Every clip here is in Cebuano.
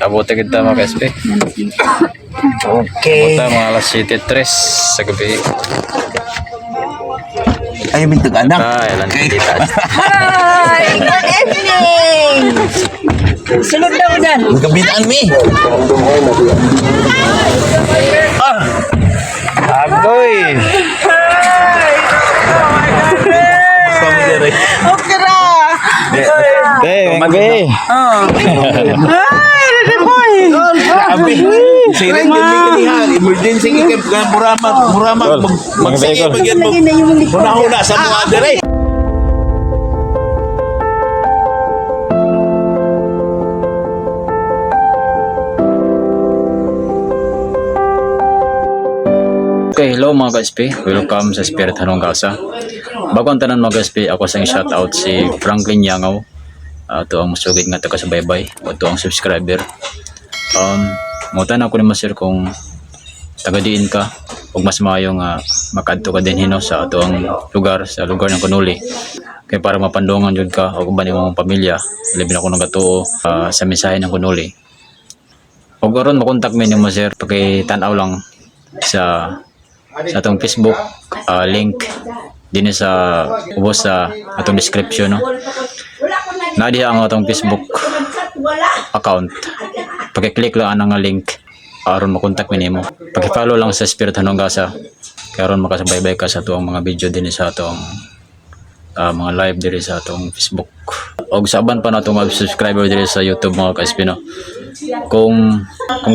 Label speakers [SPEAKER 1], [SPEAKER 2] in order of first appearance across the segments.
[SPEAKER 1] Abot kita, mga ka-SP.
[SPEAKER 2] Okay.
[SPEAKER 1] Abot mga alas 7:03 sa gabi.
[SPEAKER 2] Ay, mintag anak.
[SPEAKER 1] Ay, alam dita.
[SPEAKER 3] Hi! Good evening! Sulod daw dan.
[SPEAKER 2] Magkabitaan mi. Ah,
[SPEAKER 1] Agoy!
[SPEAKER 2] basta mo dire.
[SPEAKER 3] Okay ra.
[SPEAKER 1] Hey, gabi.
[SPEAKER 3] Oh. Hi, ready boy.
[SPEAKER 2] Grabe. Sirin din mi kanihan. Emergency kay kay muramat, muramat
[SPEAKER 1] Gol.
[SPEAKER 2] magsige
[SPEAKER 1] Gol.
[SPEAKER 2] pag yan
[SPEAKER 3] Lagi na yung likod.
[SPEAKER 2] Huna-huna sa mga dire.
[SPEAKER 1] Okay, hello mga ka-SP. Welcome sa Spirit Hanong Gasa. Bago ang tanan, mga ka-SP, ako sa shoutout si Franklin Yangaw. Ito ang masugid nga taga sa baybay. O ito ang subscriber. Mutan ako ni Sir kung taga diin ka ug mas maayo nga makadto ka din hino sa ato ang lugar, sa lugar ng Kunuli, kay para mapandungan jud ka og uban imong pamilya, labi na kung nagatuo sa mensahe ng Kunuli. Ug aron makontak mi nimo, sir, paki-tan-aw lang sa atong Facebook link dinhi sa ubos sa atong description, no. Na diha ang atong Facebook account. Paki-click lang ang nga link aron makontak mi nimo. Paki-follow lang sa Spirit Hanong Gasa kay aron makasubaybay ka sa tuang mga video dinhi sa atong mga live diri sa atong Facebook. Og sa uban pa nato mga subscriber diri sa YouTube, mga ka-SP, no. Kung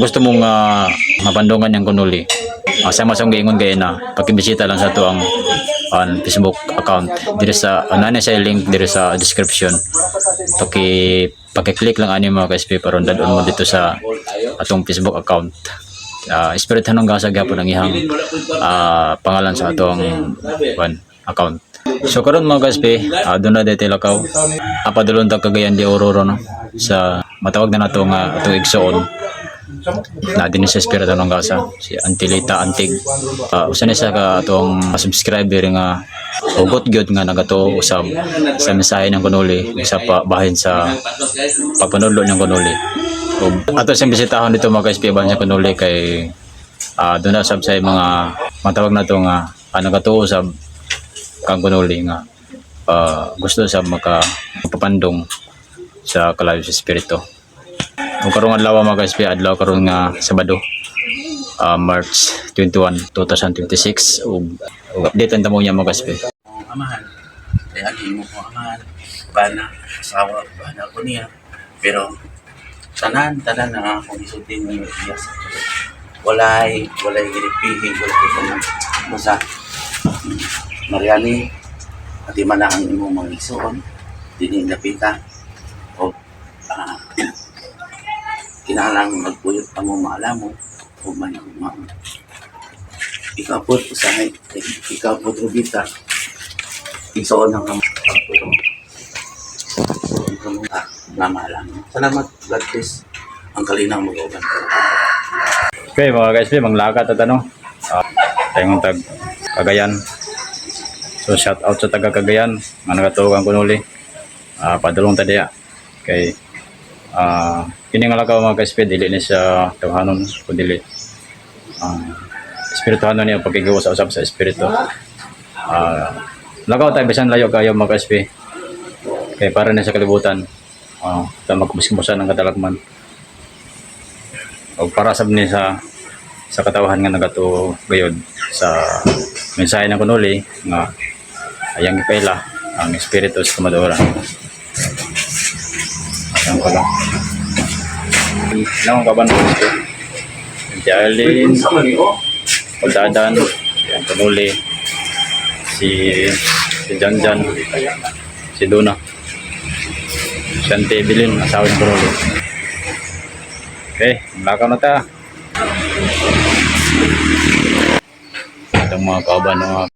[SPEAKER 1] gusto mong mapandungan yung Kunuli, sama sa giingon kay na pakibisita lang sa tuang on Facebook account diri sa ano na sa link diri sa description. Paki paki-click lang ani, mga ka-SP, para dadon mo dito sa atong Facebook account. Spirit Hanong Gasa gyapon ang ihang pangalan sa atong one account. So karon, mga ka-SP, doon na dito lakaw. Apadulon ta Cagayan de Oro, no, sa matawag na nato nga atong igsoon na din sa Espiritu ng Gasa, si Antilita Antig. Usa ni sa ka atong subscriber nga hugot gyud nga nagato usab sa mensahe ng Kunuli, usa pa bahin sa pagpanudlo ng Kunuli. Ug ato siyang bisitahon dito, mga ka-SP, sa Kunuli kay doon na sab sa mga matawag na to nga nagatuo usab kang Kunuli nga gusto sa maka mapapandong sa kalayo sa espiritu. Ug karong adlaw, mga ka-SP, adlaw karon nga Sabado, March 21, 2026, ug update ang tamo niya, mga ka-SP.
[SPEAKER 2] Amahan. Kaya agi mo ko amahan. Bana, asawa, bana ko niya. Pero tanan, tanan na akong isulti niyo iya sa walay, walay giripihi, walay tanan. Basta, Mariani, ati man na ang imong mga igsoon, dini lapita, o kinahanglan magpuyot ang mong maalamo, o man ang mga ikaw po usahay, ikaw po Rubita, igsoon ang pagpuyot. Na maalamo. Salamat, God bless. Ang kalinaw mag-uban.
[SPEAKER 1] Okay, mga ka-SP, manglakat at ano. Tayong tag Cagayan. So shout out sa taga Cagayan, nga nagatuo Kunuli. Padulong ta diya. Kay kini nga lakaw, mga ka-SP, dili ni siya tawhanon kun dili. Espirituhanon niya pagkigawa sa usap sa espiritu. Lakaw tayo bisan layo kayo, mga ka-SP. Kay para na sa kalibutan. Ta magkumus-kumusan ang katalagman. O para sab ni sa katawahan nga nagatuo gayod sa mensahe ng Kunuli nga ayang ipaila ang espiritu sa Kamadora. Asan ko lang. Naong kaban ko. Si Arlene, Pagdadan, yan, Kunuli, si si Janjan, si Duna, si Ante Evelyn, asawa ng Kunuli. Okay, lakaw na ta. Itong mga kauban ng mga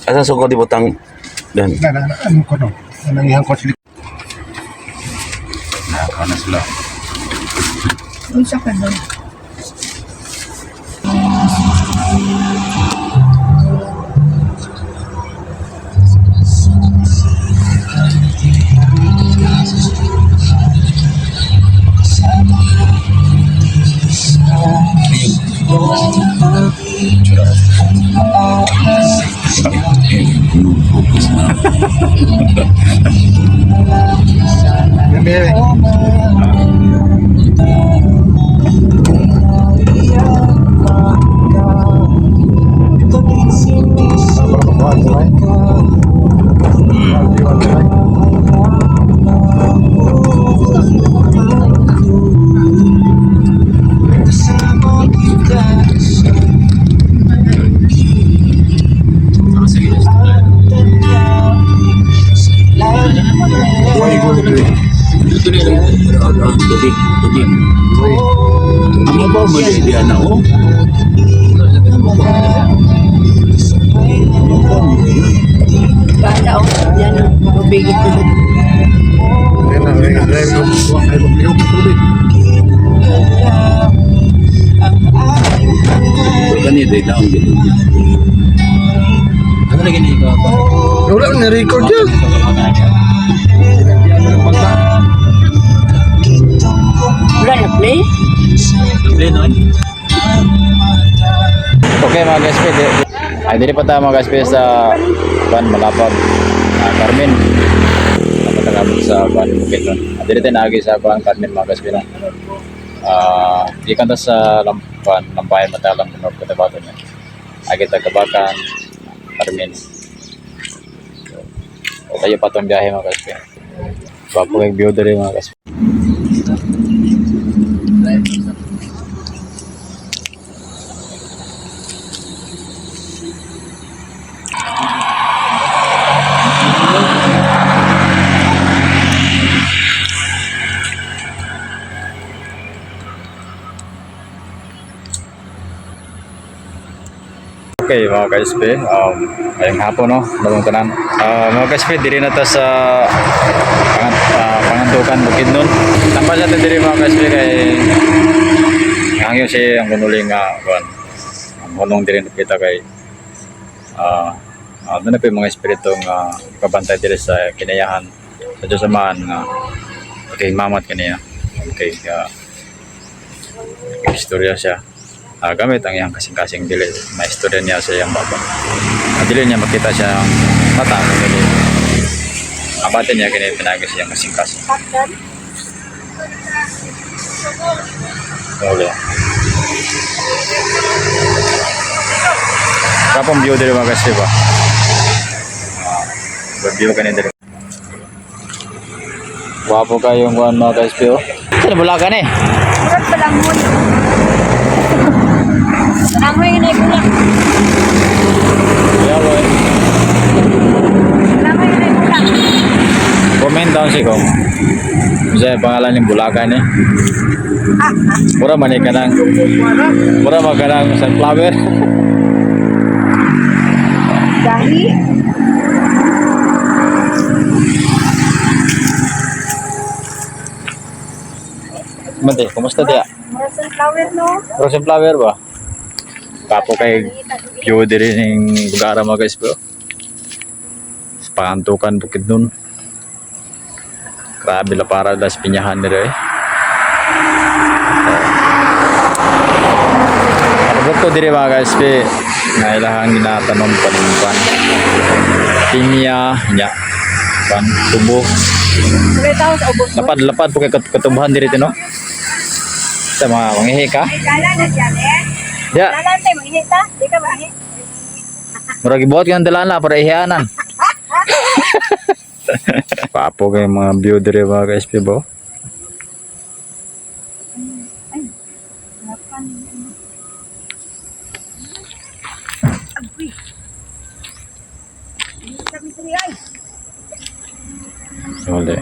[SPEAKER 2] Asa sugod di butang dan
[SPEAKER 4] Na, na, na, ano ko no? Nangihan ko sila.
[SPEAKER 1] Nakaw na sila.
[SPEAKER 3] Unsa ka daw?
[SPEAKER 2] Focus na.
[SPEAKER 4] Bebe.
[SPEAKER 2] Tubig, tubig. Ang mabaw mo di ana oh.
[SPEAKER 3] Bala oh. Yan ang tubig.
[SPEAKER 2] Kani day daong gid.
[SPEAKER 1] Ano lagi ni ikaw?
[SPEAKER 4] Wala na record yan.
[SPEAKER 3] Wala na play?
[SPEAKER 1] Okay mga guys, pwede. Ay, dili pa tayo mga guys, pwede sa Ban Malapag, Carmen. Dapat nakabot sa Ban Bukid nun. Dili tayo naagi sa Ban Carmen mga guys, pwede. Di kanta sa Lampan, Lampayan, Matalang, North Cotabato niya. Agi Tagabakan, Carmen. So, tayo pa itong biyahe mga guys, pwede. Bapo kay view diri mga guys. Okay mga ka-SP, ngayong hapon no, bagong tanan. Mga ka-SP, diri na ta sa Pangantukan, Bukid nun. Tambal natin diri mga ka-SP kay hangyo si ang kunuli nga kuan. Ang hunong diri na kita kay doon na po yung mga espiritu nga kabantay diri sa kinayahan sa Diyos Amahan nga kay mamat kaniya. Okay, istorya siya. Gamit ang iyang kasing-kasing dili maistorya niya sa iyang baba. Dili niya makita siya ang mata kini. Abate niya kini pinagi sa iyang kasing-kasing. Wala. Kapong view dili mga kasi ba? View kani dili. Wapo kayong kuan mga guys, oh. Sino bulakan eh?
[SPEAKER 3] Murag palangoy. Palangoy nga na ikulak.
[SPEAKER 1] Yeah, boy.
[SPEAKER 3] Palangoy nga na ikulak.
[SPEAKER 1] Comment down si Kong. Unsa yung pangalan ng bulakan eh? Mura man eh kanang mura man kanang sunflower.
[SPEAKER 3] Dahi.
[SPEAKER 1] Mante, kumusta diya?
[SPEAKER 3] Murag sunflower no?
[SPEAKER 1] Mura sunflower ba? Kapo kay view diri ning lugar mga guys bro. Sa Pangantukan bukid nun. Grabe la para das pinyahan nila eh. Abot ko diri mga guys pe nga ilahang ginatanom panimpan. Pinya, nya, pan tubo.
[SPEAKER 3] Murag tao sa ubos.
[SPEAKER 1] Lapad lapad po kay katubuhan diri tino. Sa mga mangihi ka.
[SPEAKER 3] Dala na siya eh.
[SPEAKER 1] Ya,
[SPEAKER 3] Dala tayo mangihi ta. Di ka mangihi.
[SPEAKER 1] murag gibuhat ka ng dalana para ihianan. Papo kay mga view diri mga ka-SP ba?
[SPEAKER 3] Lapan. Agoy. Sabi diri ay.
[SPEAKER 1] Wala.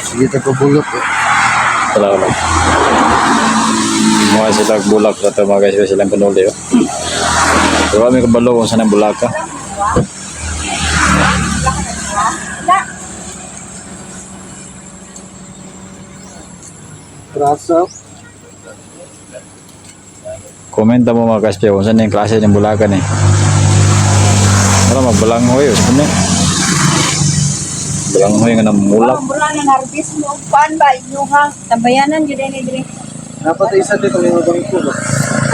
[SPEAKER 4] Sige, tagpabulok.
[SPEAKER 1] Wala wala. Mga sila bulak sa ito mga guys, silang kunuli. Oh. Pero kami kabalo kung saan ang bulak ka.
[SPEAKER 4] Trasa.
[SPEAKER 1] Komenta mo mga kaspi kung saan yung klase ng bulakan eh. Wala magbalanghoy oh. Ano? Balanghoy nga namulak.
[SPEAKER 3] Oh, mura na harvest mo pan ba inyuhang tambayanan gyud ni diri.
[SPEAKER 4] Dapat isa dito may mabangko ba?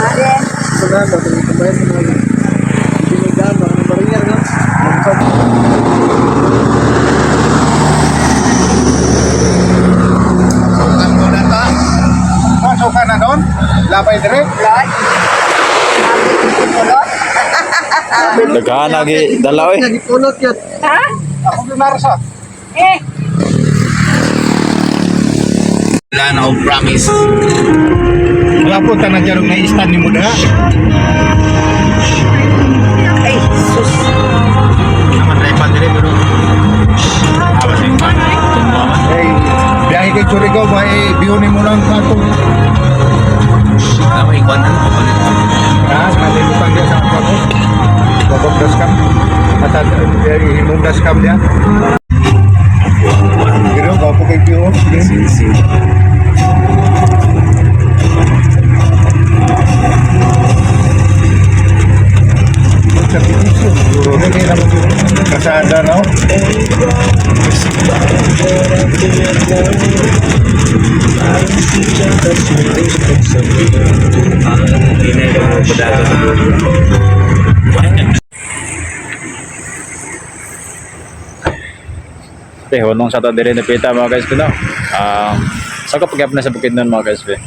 [SPEAKER 3] Are.
[SPEAKER 4] Sa na ba kung kumain sa mga binigama ang barrier no?
[SPEAKER 5] Masuk ka na doon? Labay dire?
[SPEAKER 3] Lot. Kulot.
[SPEAKER 1] Daghan lagi dala oy.
[SPEAKER 4] Nagipulot yun.
[SPEAKER 3] Ha?
[SPEAKER 5] Ako pinarsa.
[SPEAKER 3] Eh,
[SPEAKER 2] Wala na akong promise.
[SPEAKER 5] Wala po tanan dyan na stand ni Muda.
[SPEAKER 3] ay sus.
[SPEAKER 2] Naman rin pa dire pero awas yung pan.
[SPEAKER 5] Hey, biyahe kay Churigaw ba eh, biyunin mo lang kato.
[SPEAKER 2] Tama ikuan na ko palit.
[SPEAKER 5] Ha, nalimutan niya sa ako. Babag dashcam. At himong dashcam niya. Pero gapo kay biyo.
[SPEAKER 2] Si
[SPEAKER 5] Sa pitisyo. Hindi naman yun. Kasada no?
[SPEAKER 2] Hindi na ko padato.
[SPEAKER 1] Okay, hunong sa ta diri na pita mga guys kuno. Sa kapag na sa bukid nun mga guys be.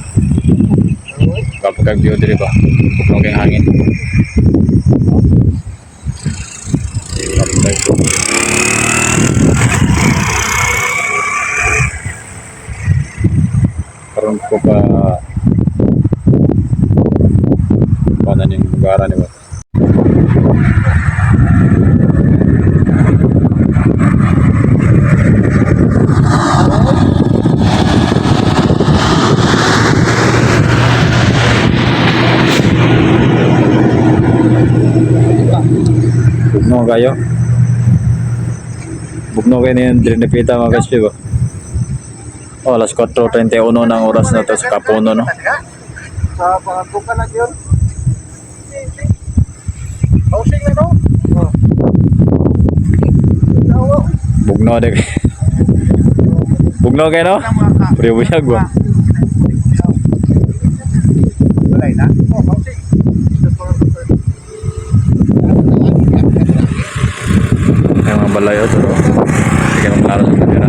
[SPEAKER 1] Kapag view diri ba. Bugnaw kay hangin. Karon ko pa paano ning lugar ni ba? Bugnaw kayo. Bugnaw kayo niyan diri na pita mga guys ba? Oh, alas 4:31 ng oras na to sa Kapuno no.
[SPEAKER 5] Sa pangantukan na yun. Housing na no? Oh.
[SPEAKER 1] Bugnaw de. Bugnaw kayo no? Pre buyag ba?
[SPEAKER 5] Wala na? Oh, housing.
[SPEAKER 1] Yung mga balayo to. No? Hindi ka maklaro sa camera.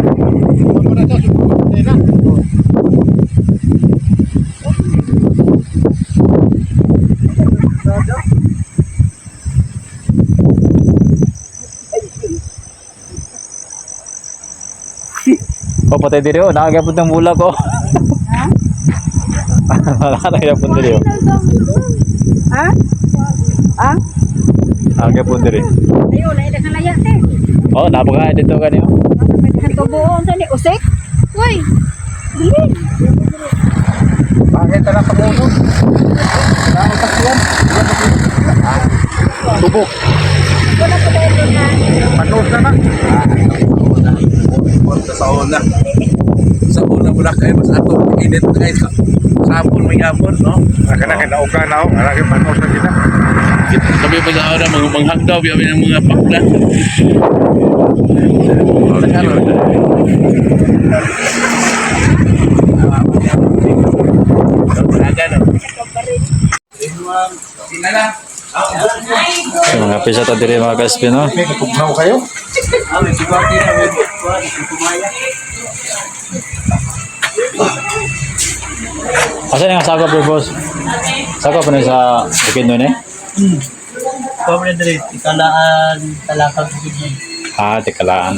[SPEAKER 1] Oh, patay diri oh. Nakagapot ng bulak oh.
[SPEAKER 3] Ha?
[SPEAKER 1] Nakagapot diri oh.
[SPEAKER 3] Ha? Ha?
[SPEAKER 1] Nakagapot diri.
[SPEAKER 3] Ayo, lahi na kalaya te.
[SPEAKER 1] Oh, napaka dito kanyo.
[SPEAKER 3] Ang tubuon sa ni usik. Uy. Dili.
[SPEAKER 5] Bakit na pangulo? Wala ang takyan. Tubo.
[SPEAKER 3] Wala ko dahil na.
[SPEAKER 5] Panos na na.
[SPEAKER 2] Sa una. Sa una wala kayo mas ato init kayo sa sabon may hapon no.
[SPEAKER 5] Naka na kinauga na ako. Naka panos na kita.
[SPEAKER 2] Kami pa sa una mga manghagdaw biya ng mga pakla.
[SPEAKER 1] So, mga pisa ta diri mga guys no.
[SPEAKER 5] May kapugnaw kayo?
[SPEAKER 1] Asa nga sakop bro, boss? Sakop pa ni sa bukid nun eh?
[SPEAKER 6] Pobre dre, ikalaan talakag gid ni.
[SPEAKER 1] Ah, tekalaan.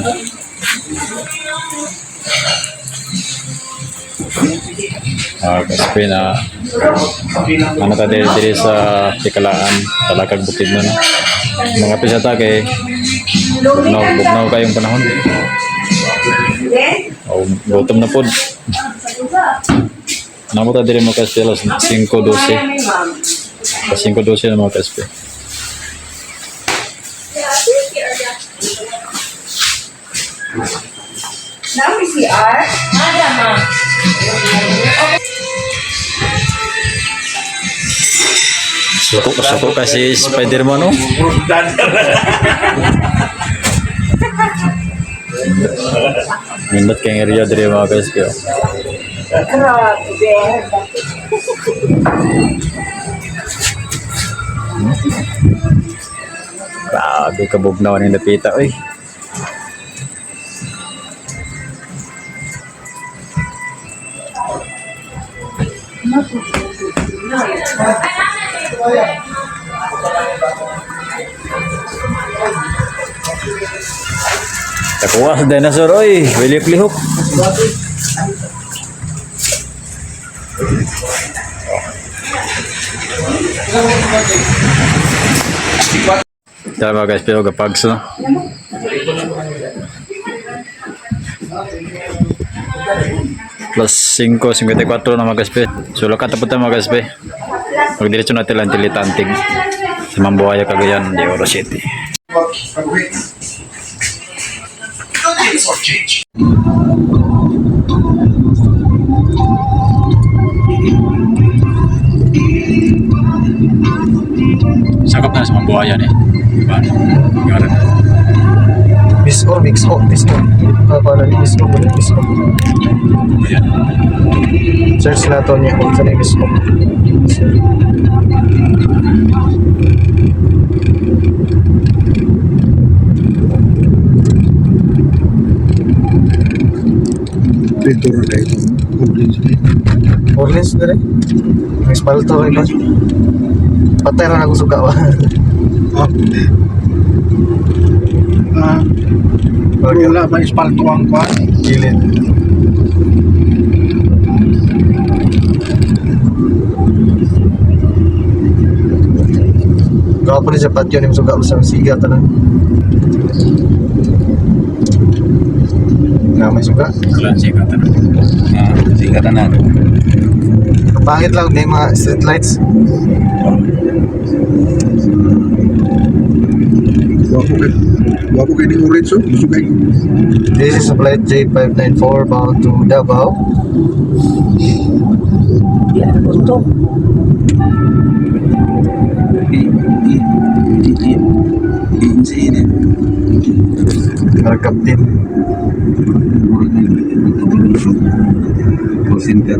[SPEAKER 1] Ah, kasi na ano ta diri diri sa Tikalaan, Talakag Bukid nun. No? Mga pisa ta kay bugnaw, bugnaw kayong panahon. Oh, gutom na pod. Namo ta diri mga kaspi alas 5:12. Alas 5:12 na mga kaspi.
[SPEAKER 3] Nami si R.
[SPEAKER 1] Suko, suko kasi Spider-Man, no? Nindot kay area diri, mga guys, kayo.
[SPEAKER 3] Grabe.
[SPEAKER 1] Grabe kabugnaw ning dapita, oy. Takuha sa dinosaur, oy. Wilip-lihok. Tama guys, pero kapag so. Plus 5:54 na, mga guys. So lakat na po tayo, mga guys. Magdiretso natin lang tilitantig sa Mambuaya, Cagayan de Oro City. Sakop na sa Mambuaya ni. Diba? Yun.
[SPEAKER 4] Miss O, mix O, Miss O. Ah, para ni Miss O, Miss O.
[SPEAKER 1] Ayan.
[SPEAKER 4] Search na to niya kung saan yung Miss O.
[SPEAKER 5] Dito na dito. Orleans ni.
[SPEAKER 4] Orleans na rin. Ang espalto rin ba? Patay ra na akong suga ba?
[SPEAKER 5] Ah. Ah, wala ba espalto ang kwan?
[SPEAKER 4] Gilid. Gawa po ni sa patio ni suga sa siga tanan. Na may suga.
[SPEAKER 1] Wala siya kata.
[SPEAKER 2] Ah, singkatan na.
[SPEAKER 4] Pangit lang may mga street lights.
[SPEAKER 5] Wapo kay ni Orange, oh. Gusto kay.
[SPEAKER 4] This is flight J594 bound to Davao.
[SPEAKER 3] Yan, ito.
[SPEAKER 2] I I I I I I I.
[SPEAKER 4] Para captain.
[SPEAKER 2] Call center.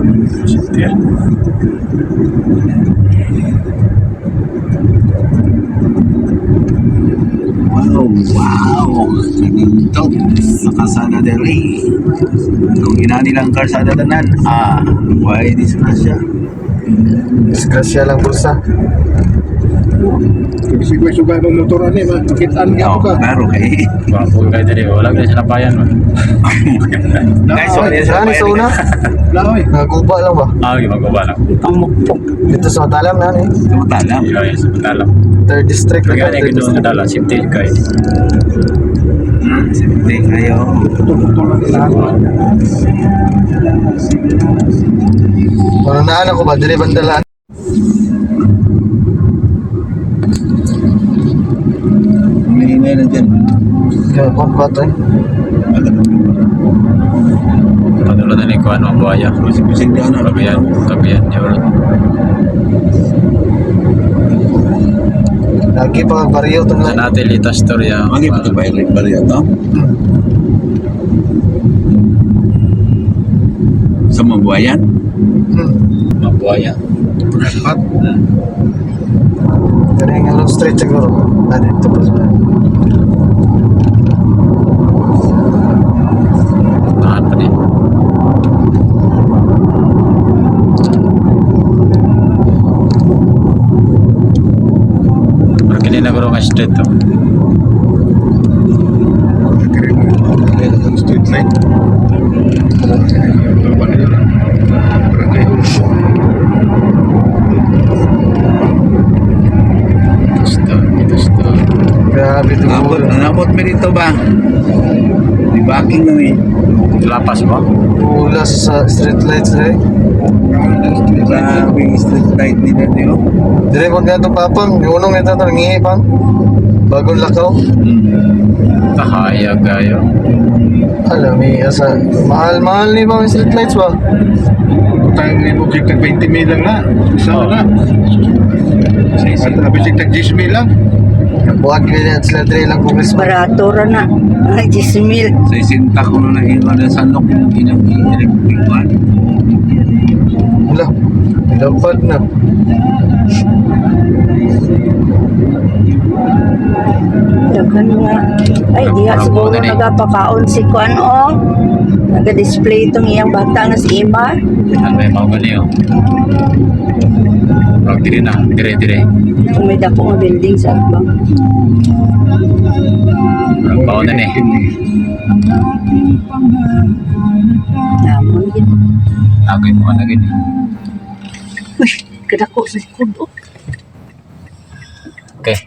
[SPEAKER 1] Yeah.
[SPEAKER 2] Wow! Ito, nakasada dere. Kung inani lang karsada tanan, ah, why disgrasya?
[SPEAKER 4] Disgrasya lang bulsa.
[SPEAKER 5] Kasi kung sugay mo motor ani, makitaan nga
[SPEAKER 2] No,
[SPEAKER 5] ka.
[SPEAKER 2] klaro kay.
[SPEAKER 1] Wapo kayo diri. Wala kayo sinapayan man.
[SPEAKER 2] Guys, wala sa
[SPEAKER 4] Saan sa una?
[SPEAKER 5] Laoy.
[SPEAKER 4] Naguba lang ba?
[SPEAKER 1] Ah, gimagawa lang.
[SPEAKER 4] Dito sa Matalam na eh.
[SPEAKER 2] Tumatalam.
[SPEAKER 1] Yeah, yes, matalam.
[SPEAKER 4] Third district.
[SPEAKER 1] Kaya
[SPEAKER 4] Third
[SPEAKER 1] nga gito
[SPEAKER 4] district.
[SPEAKER 1] natala, safety kay.
[SPEAKER 2] Safety kayo.
[SPEAKER 5] Putol-putol lang nila.
[SPEAKER 4] Panunaan ako ba? Dili bandalaan.
[SPEAKER 2] May na dyan.
[SPEAKER 4] Kaya kung kwato eh.
[SPEAKER 1] Padula na ni kuan ang buhaya.
[SPEAKER 2] Sindihan na.
[SPEAKER 1] Cagayan, Cagayan de Oro.
[SPEAKER 4] Lagi pa baryo itong
[SPEAKER 1] Sa
[SPEAKER 4] lang.
[SPEAKER 1] natin lita storya.
[SPEAKER 2] Magi pa ito ba yung barya to? Sa Mabuhayan?
[SPEAKER 1] Mabuhaya.
[SPEAKER 5] At
[SPEAKER 4] Kaya nga Lone Street siguro. Ah, dito pa.
[SPEAKER 1] Tahan pa din. Pero kini na guro nga street to.
[SPEAKER 5] ang street light.
[SPEAKER 1] Ito, ito, ito.
[SPEAKER 4] Grabe ito.
[SPEAKER 2] Nabot, nabot mi dito ba? Di backing na eh.
[SPEAKER 1] Lapas ba?
[SPEAKER 4] Ulas sa street lights rin.
[SPEAKER 2] Grabe yung street light nila dito.
[SPEAKER 4] Dire kung ganito papang, unong ito ito, nangihi pang. Bagong lakaw.
[SPEAKER 1] Tahaya kayo.
[SPEAKER 4] Alam, may asa. Mahal-mahal ni ba ang street lights ba?
[SPEAKER 5] Tayong libo tag 20 mil lang na. Isa na. At abis tag 10 mil lang.
[SPEAKER 4] Buhat nila at sila dre lang congressman.
[SPEAKER 3] Barato ra na. Ay, 10,000.
[SPEAKER 2] Sa isinta ko na naging na sa nok inang inang.
[SPEAKER 4] Wala. Dapat na.
[SPEAKER 3] Daghan nga. Ay, diha siguro nagapakaon si Kuan o. Naga-display itong iyang bata nga si Ima.
[SPEAKER 1] Ano ba yung mga gani oh. Rag dire na, dire dire.
[SPEAKER 3] Kung may dako nga building sa atbang.
[SPEAKER 1] Rag baon na ni.
[SPEAKER 3] Namon gid.
[SPEAKER 1] Agoy mo na gini.
[SPEAKER 3] Uy, kadako sa likod oh.
[SPEAKER 1] Okay.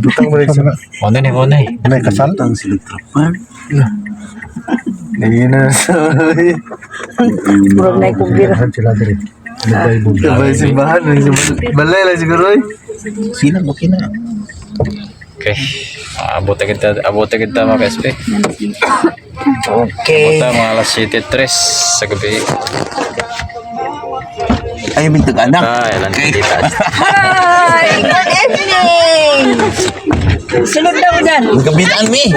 [SPEAKER 4] Butang mo rin sila.
[SPEAKER 1] Baon na ni, baon na ni.
[SPEAKER 5] May kasal?
[SPEAKER 2] Ang silid trapan.
[SPEAKER 4] Hindi na sa...
[SPEAKER 3] Murag na ikubira.
[SPEAKER 5] Sila dire.
[SPEAKER 4] Sabay simbahan. May simbahan. Balay lang siguro eh.
[SPEAKER 2] Sila okay na.
[SPEAKER 1] Okay. Abot na kita, abot na kita mga ka-SP.
[SPEAKER 2] Okay.
[SPEAKER 1] Abot na mga alas 7:03 sa gabi.
[SPEAKER 2] Ay, may tag-anak.
[SPEAKER 1] Ay, alam dito.
[SPEAKER 3] Hi! Good evening! Sunod daw dan.
[SPEAKER 2] Magkabitaan mi.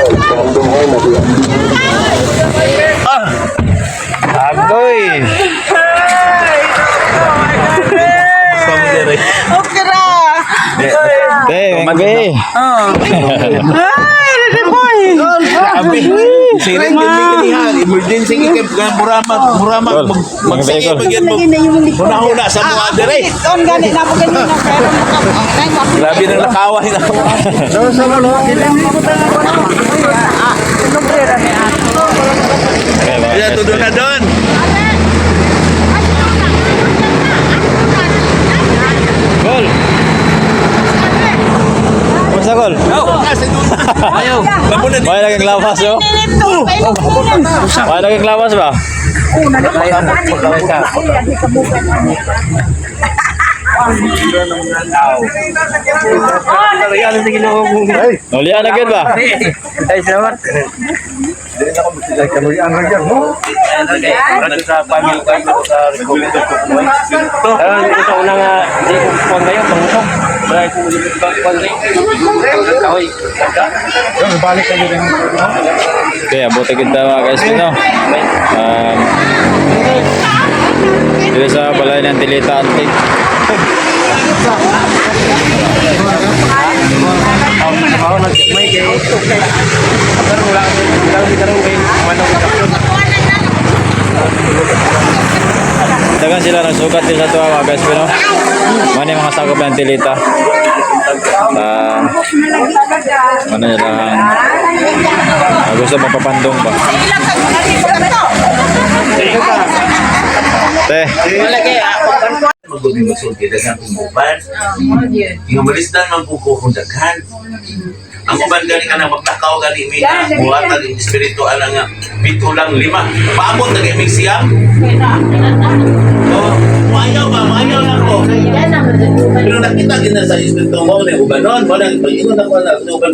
[SPEAKER 1] Agoy!
[SPEAKER 2] Sama dire.
[SPEAKER 3] Okay ra.
[SPEAKER 1] Te, gabi.
[SPEAKER 3] Hi, ready boy.
[SPEAKER 2] Grabe. Sirin din mi kanihan. Emergency kay muramat, muramat
[SPEAKER 1] Gol.
[SPEAKER 2] magsige
[SPEAKER 1] Gol.
[SPEAKER 2] pag yan
[SPEAKER 3] Lagi na yung likod.
[SPEAKER 2] Huna-huna sa mga dire.
[SPEAKER 3] On gani na mo ganina pero
[SPEAKER 2] Grabe nang nakaway na ako.
[SPEAKER 1] Okay, mga
[SPEAKER 2] Kaya
[SPEAKER 1] ka-SP.
[SPEAKER 2] tudo na doon.
[SPEAKER 1] Gol! Kumusta gol?
[SPEAKER 2] Ayaw. Babo na
[SPEAKER 1] May laging lawas yo. May laging lawas ba? Ulian na gid ba?
[SPEAKER 5] Kaluyan lang yan. No? Balik kayo rin.
[SPEAKER 1] Okay, abot kita mga guys no. Um, dito sa balay ng Tilita Antique. Dagan sila nagsukat din sa tuwa mga guys pero mani mga sakop ng Tilita. Ah, ano nila ang gusto mapapandong ba? Te,
[SPEAKER 2] Maguling magsulti daghan kong uban. Nga malisdan man po ko kung daghan. Ang uban gani ka na magtakaw gani mi na buhatag ang espiritu ana nga pito lang lima. Paabot na kay mig siyam. Oh, maayaw ba? Maayaw na ko. Pero nakita gina sa espiritu mo na ubanon, mo na pag-ingon ako na sa uban.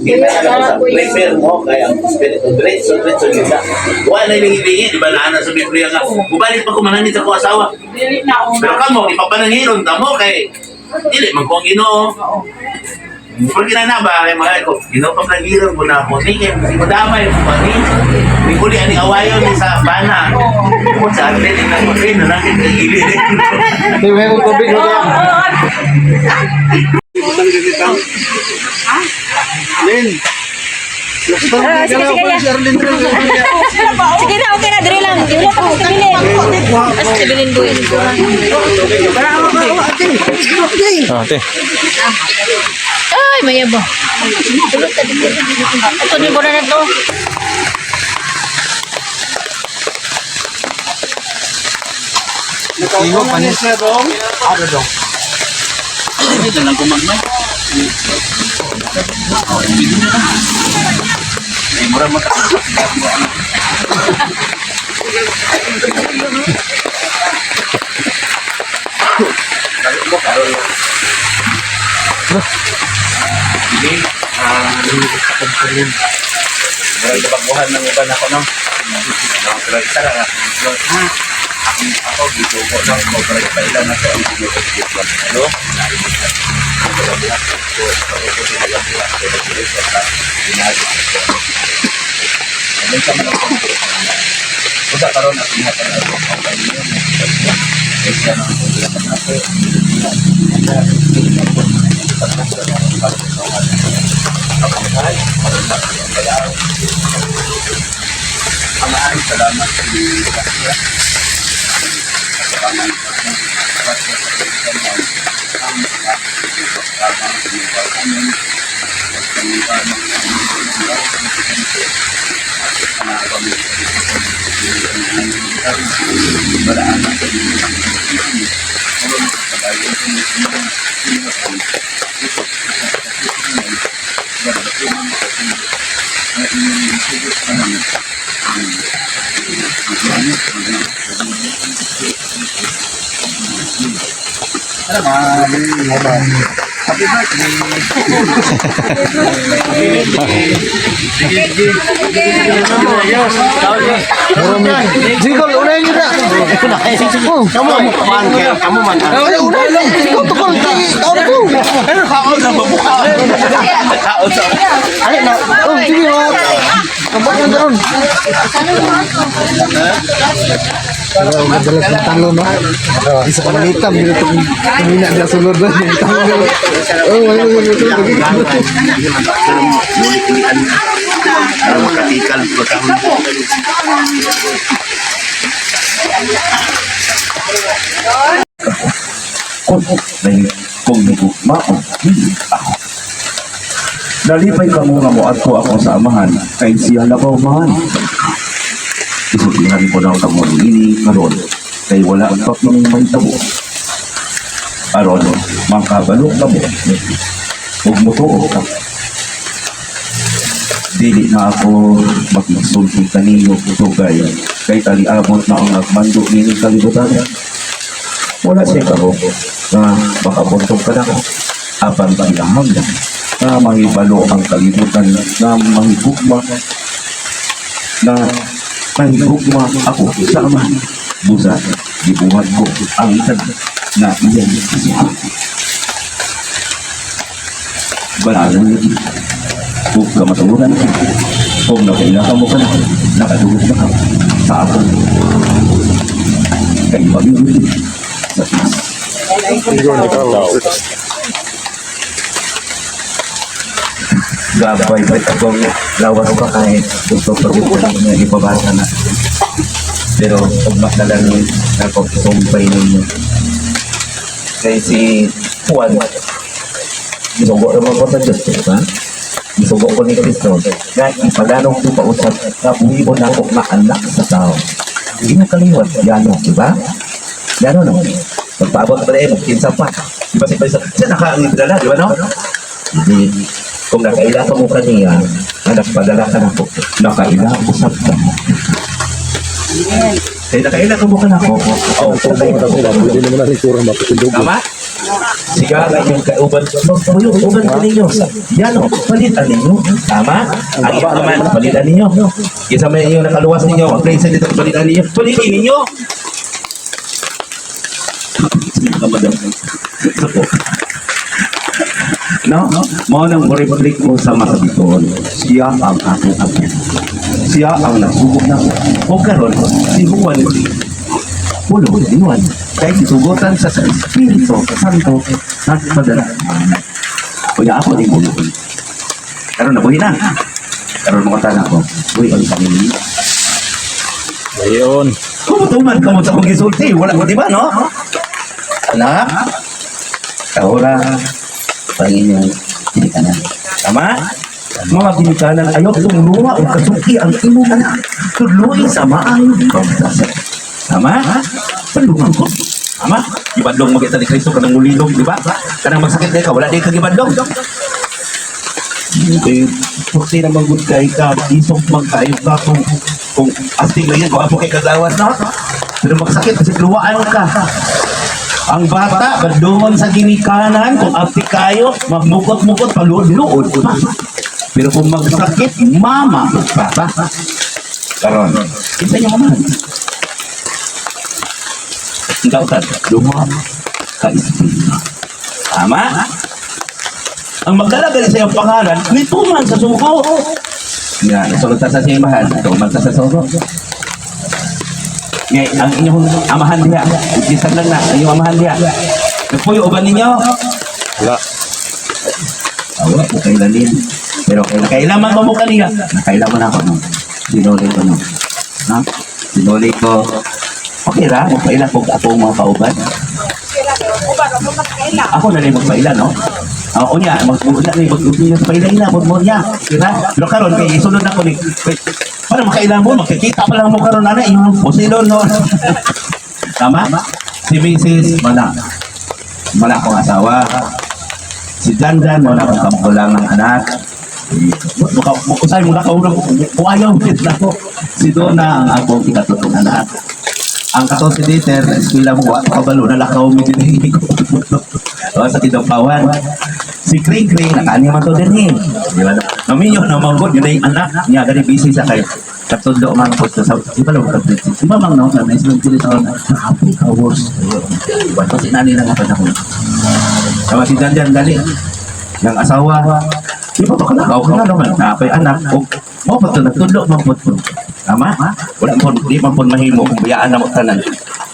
[SPEAKER 2] Gina na ako sa prepare mo kay ang espiritu diretso diretso gina. Wa na lingi-lingi, di ba na sa Biblia nga. Ubalit pa ko mananit sa ko asawa. Pero kamo, ipapananghiron ta mo kay dili man ko ang Ginoo. Porque na na ba kay mga ko, Ginoo papananghiron ko na ako ni kay mo damay mo pa ni. Ni uli ani awayon ni sa bana. Mo sa atin ni na ko na lang kay ili.
[SPEAKER 4] Hindi, may tubig mo ba?
[SPEAKER 5] Lin.
[SPEAKER 3] Ah, sige, sige, ya. Sige na, okay na, dire lang. Wala pa kong kabilin. As kabilin buhin.
[SPEAKER 1] oh, te.
[SPEAKER 7] Ay, mayabo. Ito ni na na to.
[SPEAKER 2] Dito lang kumagmay. Ay, mura mata. Parang nabaguhan ng iba na ako, no? No, pero isa lang ako. Ha? Ako, ako, gitugo lang ko, pero ipailan na ko ang tinuod. Ano? Usa karon ako nihatag ako ang kanino. Kaysa na ako nihatag ako. Amahan, salamat sa iyo.
[SPEAKER 4] Jigol, unahin nyo na. Oh, kamu. Kamu man. Ay, unahin lang. Jigol, tukol. Tao na ko.
[SPEAKER 2] Kaon sa babuka. Kaon sa
[SPEAKER 4] Ay, na. Oh, sige, mga. Kapag na doon. Pero madalas ng talo, no? Isa ka manitam, dito itong tumina niya sulod na. Oh, wala, wala, wala.
[SPEAKER 2] Mulit-ulitan. Para makatikal ko taon. Kung may kung nagugmaon, hindi ako. Nalipay ka mo nga moadto ako sa amahan, kay siya labaw man. Isultihan ko na kamo niini karon, kay wala pa kining mahitabo. Aron, makabalo kamo, ug motuo ka. Dili na ako magsulti kaninyo dugay, kay taliabot na ang nagmando nining kalibutan. Wala siya karo na makabuntong ka na apan kinahanglan na mahibalo ang kalibutan na mahigugma ako sa Ama. Busa, gibuhat ko ang tanan na iyang gisuhat. Balaan lagi. Kung kamatuoran ka, kung nakaila ka mo ka na, nakadulog na ka sa ako. Kay pag-ibig sa Diyos. Gabay ba't akong lawas pa kahit gusto pa rin na ipabasa na. Pero ugma na lang ako sumpay ninyo. Kay si Juan, gisugo naman ko sa Diyos, di ba? Gisugo ko ni Kristo na ipaganong ko pausap na buhibo na ako na anak sa tao. Hindi mo kaliwat, yano, di ba? Yano, no? Magpaabot pa rin, magkinsa pa. Di ba si Kristo? Siya nakaangidala, di ba, no? Hindi. Kung nakaila ka mo kaniya, anak padala ka na po. Nakaila usap ka mo. Kaya nakaila ka mo ka na po. Oh,
[SPEAKER 5] Pwede naman natin kurang mapatindog.
[SPEAKER 2] Tama? Siga ang inyong kauban. Magpuyo, uban ka ninyo. Yan o, palitan ninyo. Tama? Ang iyo naman, palitan ninyo. Isa may inyong nakaluwas ninyo, mag-play sa dito, palitan ninyo. Palitin ninyo! Ito po. No? Mao nang mo-reflect ko sa masabituon. Siya ang akong abyan. Siya ang nagsugo na. O karon, si Juan pulo, iwan. Kay gisugotan sa Espiritu Santo nagpadala. Kuya ako din bulo. Karon nabuhi na. Karon mga tanan ko. Buhi ang kami.
[SPEAKER 1] Ayun.
[SPEAKER 2] Kumutuman ka mo sa akong gisulti. Wala ko, di ba, no? Anak, kahura, Panginoon, ginikanan. Tama? Mga ginikanan, ayaw tumuha o kasuki ang imong anak. Tudloi sa maayong pagkasa. Tama? Pandungan ko. Tama? Gibadlong mo kita ni Kristo kanang mulilog, di ba? Kanang magsakit di ka, wala di ka gibadlong. Eh, puksi na manggod kay ka, isok man kayo ka kung astig lang yan, kung apo kay kagawas, no? Pero magsakit kasi luwaan ka. Ang bata, badungon sa ginikanan, kung apti kayo, magmukot-mukot, paluod-luod pa. Pero kung magsakit, mama ug papa. Karon, kinsa niyo man? Ikaw ka, duha ka espiritu. Tama? Ang magdala gali sa iyong pangalan, may tuman sa suko. Nga, nasulod ta sa simbahan, tuman ta sa suko. Ngay, ang inyong amahan diha, bisan lang na, ang inyong amahan diha. Nagpuyo ba ninyo?
[SPEAKER 1] Wala.
[SPEAKER 2] Wala po kailanin. Pero kailangan mo mo kaniya. Nakailangan ako no. Sinuli ko no. Ha? Sinuli ko. Okay ra, magpaila ko ako mga kauban. Ako na rin magpaila, no? Ako niya, mag-una na mag-una sa paila ina, mo niya. Kira? Pero karon kay isulod na ko ni para makaila mo, makikita pa lang mo karon ana imong posilon no. Tama? Si Mrs. wala. Wala akong asawa. Si Dandan, wala akong kamkulangang anak. Mukha, usay mo na kaurang, kung ayaw, na ko. Si Donna ang akong ikatutong anak. Ang kato si Dieter, na eskwela mo, wa kabalo, nalakaw mo din ko. O, sa Kidapawan. Si Kring Kring, nakaani man to din eh. Di ba? Naminyo na manggod, yun na yung anak niya, gani busy sa kayo. Katudlo man po sa, di ba lang, di ba mang no, sa may sila sa happy hours. Diba? Kasi nani lang ako na ko. Sama si Dandan, dali. Yang asawa, di ba baka nakaw ka na naman, napay anak, o mo pa to, nagtudlo man po to. Tama? Wala po, di man po mahimo kung bayaan na mo tanan.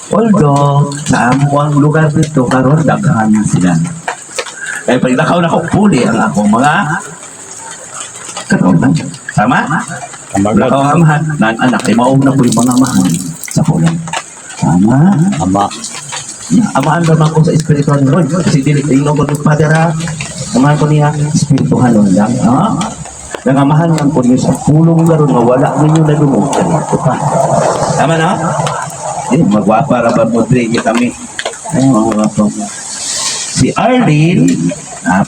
[SPEAKER 2] Although, sa amuang lugar dito, karon daghan sila. Kaya pag lakaw na ko, puli ang akong mga katulad. Tama?
[SPEAKER 1] Tama
[SPEAKER 2] Wala
[SPEAKER 1] God.
[SPEAKER 2] kang amahan, nan anak, ay mauna po yung mga amahan sa kulang. Tama?
[SPEAKER 1] Tama.
[SPEAKER 2] Yeah, amahan naman ko sa espiritual ni Lord. Kasi dili tingnan ko ng Father ha. Amahan ko niya, espirituhanon lang. Ha? Nangamahan lang ko niya sa pulong karon nga wala ninyo nadungog kanito pa. Tama na? Eh, magwapa ra ba mo dre kami. Ay, magwapa. Si Arlene,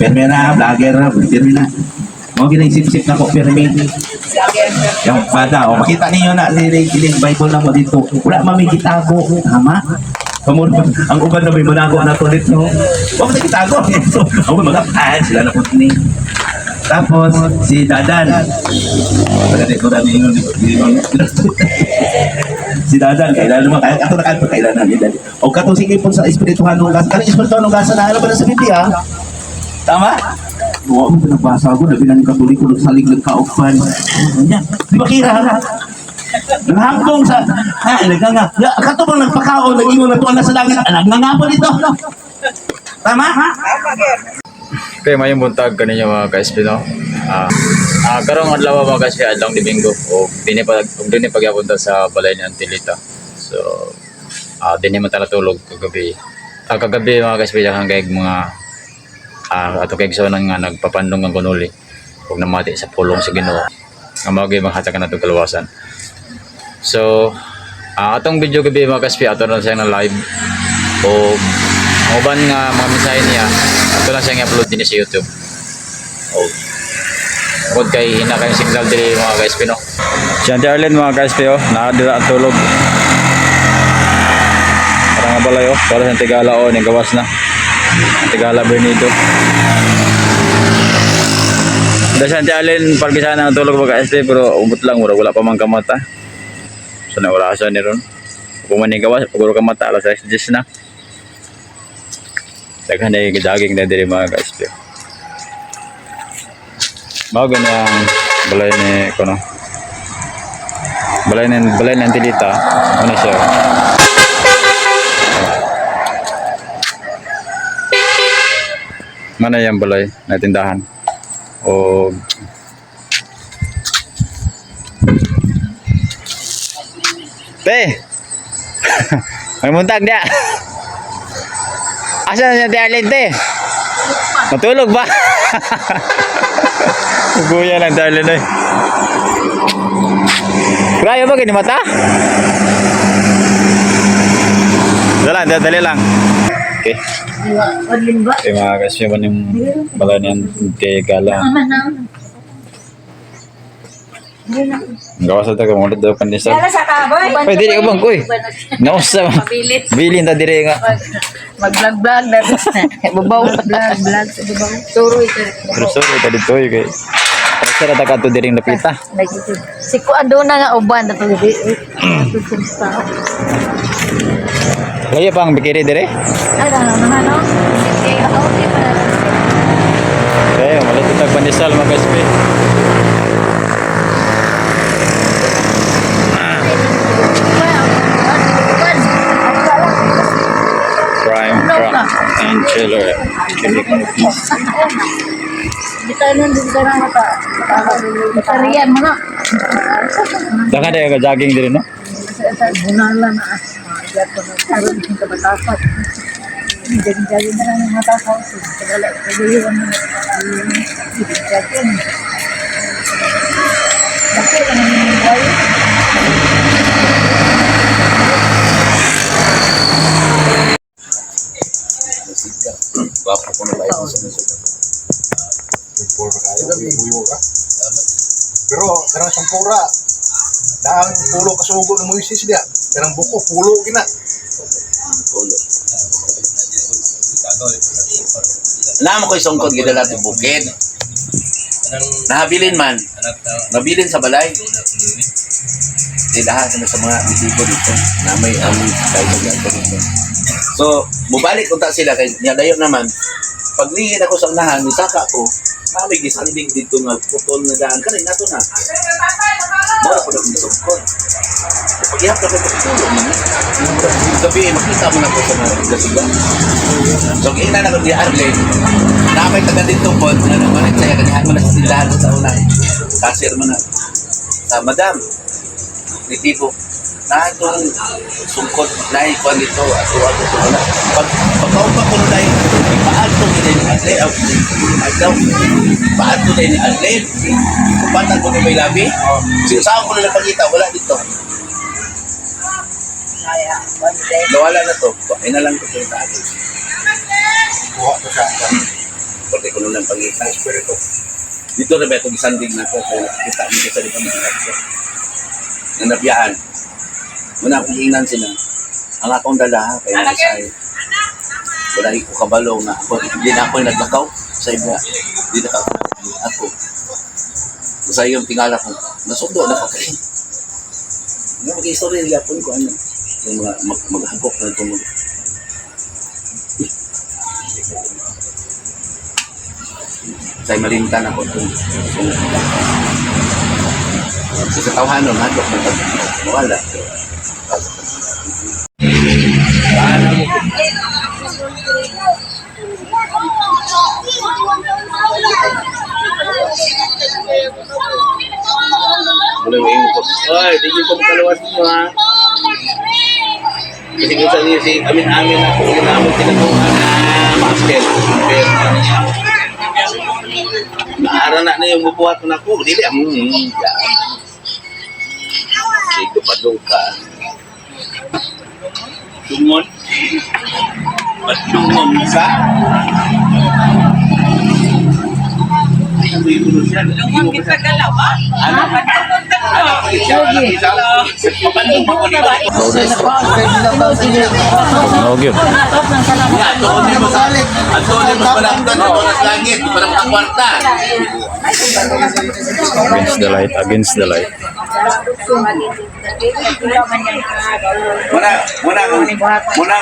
[SPEAKER 2] pirmi na, vlogger na, pirmi na. Mo ginaisip-isip na ko, pirmi. Yung bata, oh, makita ninyo na, lilig, Bible na mo dito. Wala mami gitago, tama? Kamu, ang uban na may manago na to dito. Huwag na gitago. So, ang uban mga, sila na po ni. Tapos, si Dadan. Pagkati ko dami yun. Si Dadan, kailan naman, kaya ato na kanto, kailan na. O katong sige po sa espirituhan ng gasa. Kanang espirituhan ng gasa na, alam ba na sa Biblia? Tama? Wa mo pinabasa ko, labi na ng Katoliko, nagsalig nagkaugpan. Ano niya? Di ba kira? Naghambong sa, ha, naganga. Ya, kato bang nagpakaon, nag-ingon na tuwan na sa langit, ah, nagnganga dito. Tama?
[SPEAKER 1] Okay, mayong buntag kaninyo mga ka-SP no. Karong adlaw mga ka-SP adlong Domingo o dinhi pa ug dinhi pagyapon ta sa balay ni Auntie Lita. So dinhi man ta natulog kagabi. Kagabi mga ka-SP daghan kay mga ato kay igsoon nga nagpapandong ang kunuli ug namati sa pulong sa Ginoo. Nga mao gyud manghatag kanatong kaluwasan. So atong video gabi mga ka-SP ato na siya na live o ang uban nga mga mensahe niya ato lang siyang i-upload din sa YouTube. O bukod kay hina kayong signal diri mga guys pino. Si Auntie Arlene mga guys pino, naa dira ang tulog. Parang nga balay oh, para sa Tigala oh, nagawas na. Tigala Bernito. Dahil si Auntie Arlene, palgi sana ang tulog mga guys pero umot lang, wala, wala pa man kamata. So na wala siya ni ron. Kung man gawas, paguro kamata, alas 6 na. Daghan na yung daging na diri mga guys pino. Bago na ang balay ni kuno. Balay ng Tilita. Ano siya? Mana yung balay na tindahan? O Te! May muntag dia. Asa na siya Te Arlene, te? Matulog ba? Kuya lang Te Arlene eh. Grabe ba gini mata? Dala, dali, dali lang. Okay. Okay mga guys, yun yung balay niyan kay Gala. Ang gawas na tayo, kung ulit daw pandesal.
[SPEAKER 3] sa kaboy.
[SPEAKER 1] Pwede dili ka bang, kuy? Nausa ba? Bilin ta dire nga.
[SPEAKER 7] Mag-vlog-vlog na. Babaw. Vlog-vlog sa babaw. Turo ito.
[SPEAKER 1] Pero sorry ta dito eh, kay. Asa ra ta kadto diring lapita.
[SPEAKER 7] Si kuan doon na nga uban na to.
[SPEAKER 1] Layo pa ang bikiri dire.
[SPEAKER 7] Ay, ano naman no? Okay, okay pa na.
[SPEAKER 1] Okay, malit tag pandesal mga ka-SP. Prime truck and chiller. Chili.
[SPEAKER 7] Di tayo nun, di tayo na mata. Matarian mo na.
[SPEAKER 1] Daka dayo ka jogging dire, no?
[SPEAKER 7] Bunala na. Karon yung kabatasat. Jogging-jogging na lang yung matasaw. Wala, pag-iwan mo na. Jogging. Bakit ang buhay?
[SPEAKER 2] Gwapo ko na ba ito sa mga.
[SPEAKER 5] Puro kayo, buyo ka. Pero kanang sampura. Daang pulo kasugo ng Moises dia. Kanang buko pulo gina.
[SPEAKER 2] Pulo. Naamo ko isungkod gidala ti bukid. Nahabilin man. Nabilin sa balay. Di lahat na sa mga bitibo dito. Na may aming tayo dito. So, bubalik unta sila kay niya dayon naman. Paglingin ako sa unahan, misaka ko. Kami gisandig dito nga putol na daan kani nato na. Mora ko na isungkod. Paghihap na ko pagtulog man. Gabi, makita mo na ko sa mga gasiga. So, kailan ako ni Arlen, na may taga dito po, na naman saya, kanihan mo na sa tindahan sa una. Kasir mo na. Sa madam, ni Tibo, na itong sungkot na ikuan dito, ato ato sa una. Pag, pagkaupa ko na paadto ni ni Arlen, adlaw, paadto ni Arlen, kupatan ko ni may labi. Saan ko na napakita, wala dito. Nawala na to. Ay na lang ko sa akin.
[SPEAKER 5] Kuha ko sa
[SPEAKER 2] Porque ko nung pangita.
[SPEAKER 5] espiritu.
[SPEAKER 2] Dito na ba itong isandig na ko kaya nakikita mo sa di pa makita ko. Nanabiyaan. Muna akong ingnan sila. Ang akong dala kay Isay. Wala ko kabalo nga ako. Hindi na ako yung naglakaw sa iba. Hindi na ako ako. Sa iyong tingala ko, nasundo na ko kay. Nga mag-istorya yapon ko ano. Yung mga maghagok na itong mga. Sa malimtan ako itong sa tawhanon, hadlok na ito. Mawala. Wala mo yung ko. Oy, di ko makalawas mo ha. Kasi kung saan niya si amin-amin na kung ano namin tinatuan na master. Pero naara na na yung bubuhat na ako. Dili, Sige, padung ka. Tungon. Patungon ka. Ay, ano yung ulo siya? Tungon kita Ano? Ano? Ano? Papandong pa ko dito.
[SPEAKER 1] No gyud.
[SPEAKER 2] Antonio mo sa Antonio mo sa langit, para makakwarta.
[SPEAKER 1] Against the light, against the light.
[SPEAKER 2] Muna, muna, muna,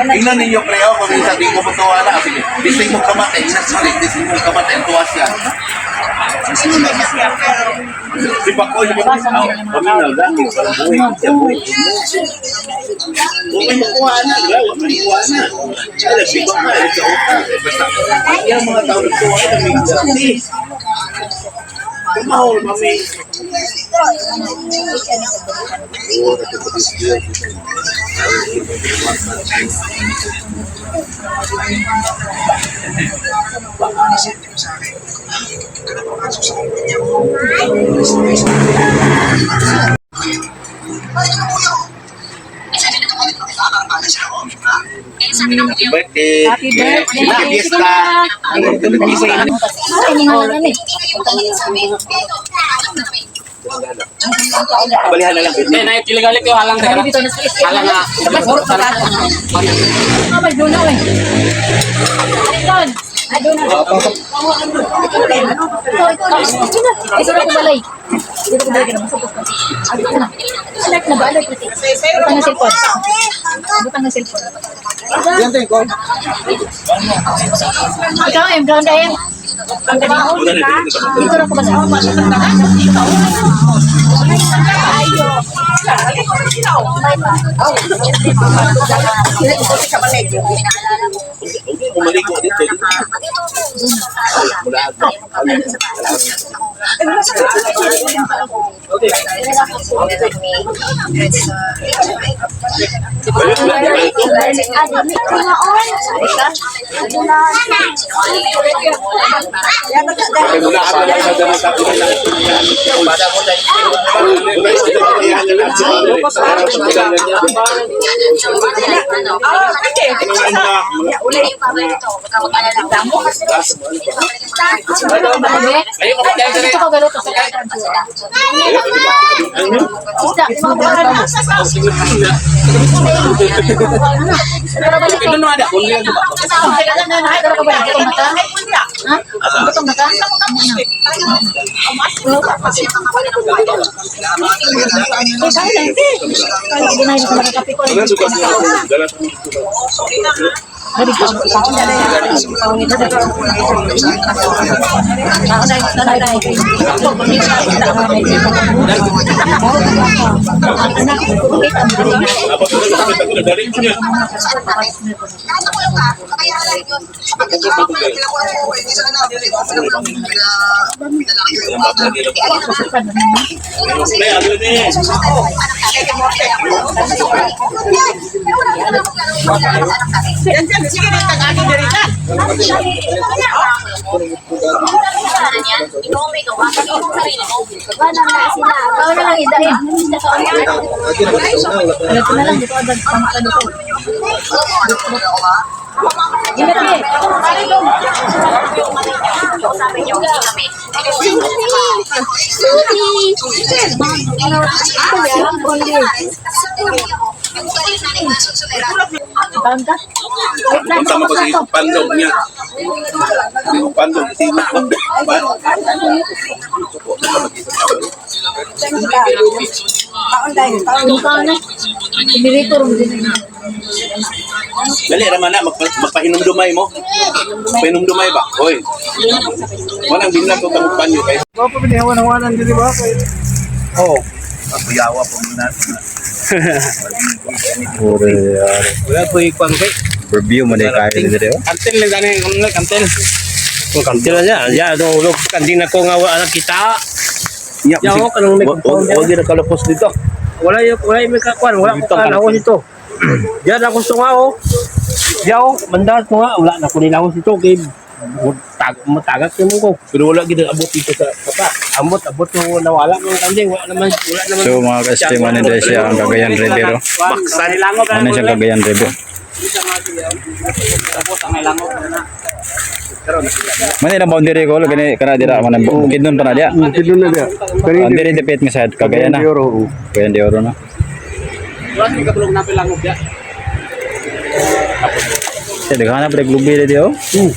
[SPEAKER 2] tingnan ninyo pre, oh, kung minsan di ko matuwa na. Sige, bising mo kamatay, ina sorry, bising mo kamatay, tuwa siya. Si Bako, si Bako, oh, paminaw, dati, parang buhay, siya buhay. Huwag may makuha na, di ba? Huwag may makuha na. Ay, nagsiba ka, eh, sa utang. Eh, basta, ang iyang mga tao nagtuwa na, may dati. Kumahol, mami. Happy birthday.
[SPEAKER 7] Happy birthday.
[SPEAKER 2] Happy fiesta. Happy fiesta. Balihan na lang.
[SPEAKER 7] Halang na. Halang na. Ito na ko balay. Dito ko balay ka na. Masupos ka. Alert na ba? Alert na. Butang ng cellphone. Butang ng cellphone.
[SPEAKER 4] Yan tayo ko.
[SPEAKER 7] Ikaw, M. Ground M. Dito na ko balay.
[SPEAKER 2] Umaligo dito.
[SPEAKER 7] Dito ka galuto. Isda. Ha? Butong na ka? Ikaw na lang, Ida. Ito na lang, dito agad. Pangka dito. Ingat eh. Bangka. Wait lang,
[SPEAKER 2] Tama ko si Pandog niya. Pandog,
[SPEAKER 7] Mukha na. Pinirito rin din.
[SPEAKER 2] Dali raman na magpahinumdumay mo. Pahinumdumay ba? Hoy. Walang binlag ko kang panyo kay.
[SPEAKER 4] Ba pa binihawan-hawanan dili ba kay
[SPEAKER 2] Oh. Kuyawa po muna.
[SPEAKER 6] Wala po ikwan kay.
[SPEAKER 1] Review mo na kayo dito.
[SPEAKER 6] Kantil lang gani kung kantil. Kung kantil na siya, ya do ulog kantil na ko nga wala kita.
[SPEAKER 2] Nya,
[SPEAKER 6] Yaw, kanang may compound
[SPEAKER 2] Wag na kalapos dito.
[SPEAKER 6] Wala yung wala yung may kakuan, wala ko kan ako dito. Diyan ako sa nga oh. Diyan oh, mandat mo nga wala na ko nila ako dito kay tag matagak mo ko.
[SPEAKER 2] Pero wala gid abot dito sa kapa.
[SPEAKER 6] Ambot abot mo nawala mo kanding wala naman wala naman.
[SPEAKER 1] So mga ka-ST, man na siya ang Cagayan River. Oh.
[SPEAKER 6] Baksan.
[SPEAKER 1] Ano siya Cagayan River? Man ilang boundary ko gani kana dira man ang bukid nun pa na dia.
[SPEAKER 4] Bukid nun na dia. Kani
[SPEAKER 1] Boundary dapit nga side Cagayan na.
[SPEAKER 4] Oro.
[SPEAKER 1] Cagayan de Oro na.
[SPEAKER 6] Wala ni kabulong na pilangob ya.
[SPEAKER 1] Sa daghan na pre glubi dito. Oh.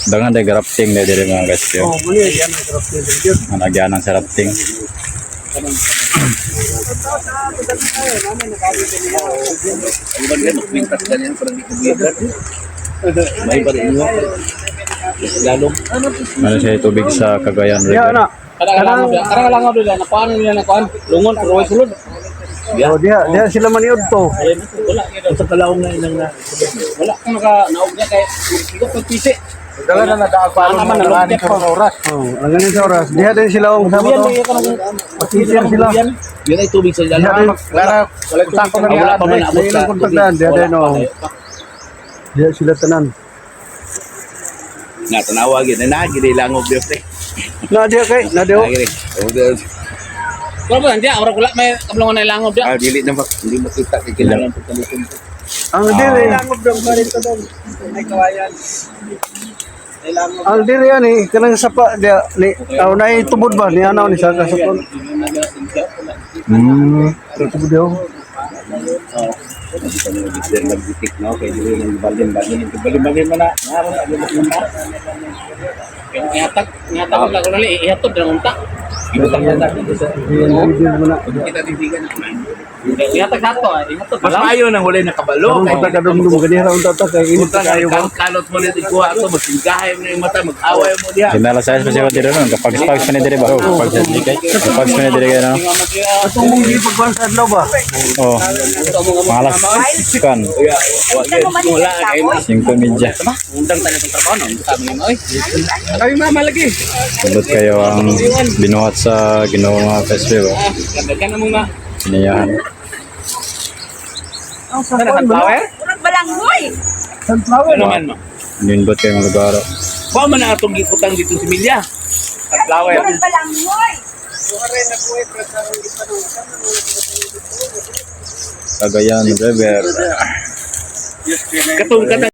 [SPEAKER 1] Daghan day rafting na diri mga guys.
[SPEAKER 4] Oh, muni yan ang sarap niya.
[SPEAKER 1] Anagyanan sa rafting.
[SPEAKER 2] Ang ba nila magpintas ganyan parang di kumigat. May ba rin mo? Lalong
[SPEAKER 1] Ano siya tubig sa Cagayan
[SPEAKER 4] Ya
[SPEAKER 1] River.
[SPEAKER 4] na.
[SPEAKER 6] Karang langob ya, karang langob nila nakuan nila nakuan. Lungon pero way sulod.
[SPEAKER 4] Oh, diha, diha sila maniud to.
[SPEAKER 6] Wala gyud sa kalawong na ilang na. Wala kung naka naog niya kay magsigot pag pisi.
[SPEAKER 5] Dala na nadaagpalo
[SPEAKER 6] Ano
[SPEAKER 5] mo
[SPEAKER 6] naman,
[SPEAKER 5] na
[SPEAKER 6] nalungkit
[SPEAKER 5] sa oras.
[SPEAKER 4] Oh, ang galing sa oras. Diha din sila ang kasama
[SPEAKER 6] Buyan
[SPEAKER 4] to.
[SPEAKER 6] lagi ka nang
[SPEAKER 4] Pakisir sila.
[SPEAKER 2] Yun ay tubig sa
[SPEAKER 4] Diha
[SPEAKER 2] ilalim.
[SPEAKER 4] din.
[SPEAKER 5] Lara, kontak ko na
[SPEAKER 2] Ah, wala pa man abot
[SPEAKER 4] May
[SPEAKER 2] sa
[SPEAKER 4] ilang kontak daan, diha din oh. Diha sila tanan.
[SPEAKER 2] Nga tanawa gid na gid langob di pre.
[SPEAKER 4] Na diha kay, na diha.
[SPEAKER 2] Na gid.
[SPEAKER 6] Wala ba diya, ora wala may kablongon na langob diya.
[SPEAKER 2] Ah, dili na ba hindi makita kay kailangan pagkaluton.
[SPEAKER 4] Ang dili,
[SPEAKER 6] Ay kawayan. Ay langob.
[SPEAKER 4] ang dili yan eh, kanang sapa diha ni aw nay tubod ba ni anaw ni saka sa kon.
[SPEAKER 2] Magbitik no kay dili nang balin-balin balin-balin man na. Naron na mo na.
[SPEAKER 6] Ihatag, ihatag ko lang ulit, ihatod lang unta.
[SPEAKER 2] Ibutang na dito sa kita titigan.
[SPEAKER 6] Ihatag sa ato, ihatod
[SPEAKER 2] Mas maayo nang walay nakabalo.
[SPEAKER 4] Karon pa kadumdum ganiha ra unta ta kay init
[SPEAKER 2] Utang
[SPEAKER 4] kayo ba.
[SPEAKER 2] kalot mo nito ikuha ato magsingahay mo na yung mata mag-away mo diha.
[SPEAKER 1] Dinala sa pa siya dito no. Kapag pa ni dire ba? Kapag kapag pa ni dire no.
[SPEAKER 4] Atong mong gipagkuan sa adlaw ba?
[SPEAKER 1] Oh. Malas kan.
[SPEAKER 2] Wala kay
[SPEAKER 1] 5:30.
[SPEAKER 6] Undang tayo sa trabaho no, sabi ni oy. Kami mama lagi.
[SPEAKER 1] Sundot kayo ang binuhat sa Ginoo mga kasbe ba?
[SPEAKER 6] Daghan na mo nga.
[SPEAKER 1] Pinayahan.
[SPEAKER 6] Sunflower?
[SPEAKER 3] Murag balanghoy.
[SPEAKER 2] Ano man mo.
[SPEAKER 1] Nindot kayo ang lugar.
[SPEAKER 2] Wa man na atong giputang dito sa Milya. Sunflower.
[SPEAKER 3] Murag balanghoy.
[SPEAKER 1] Cagayan River.
[SPEAKER 2] Katong katang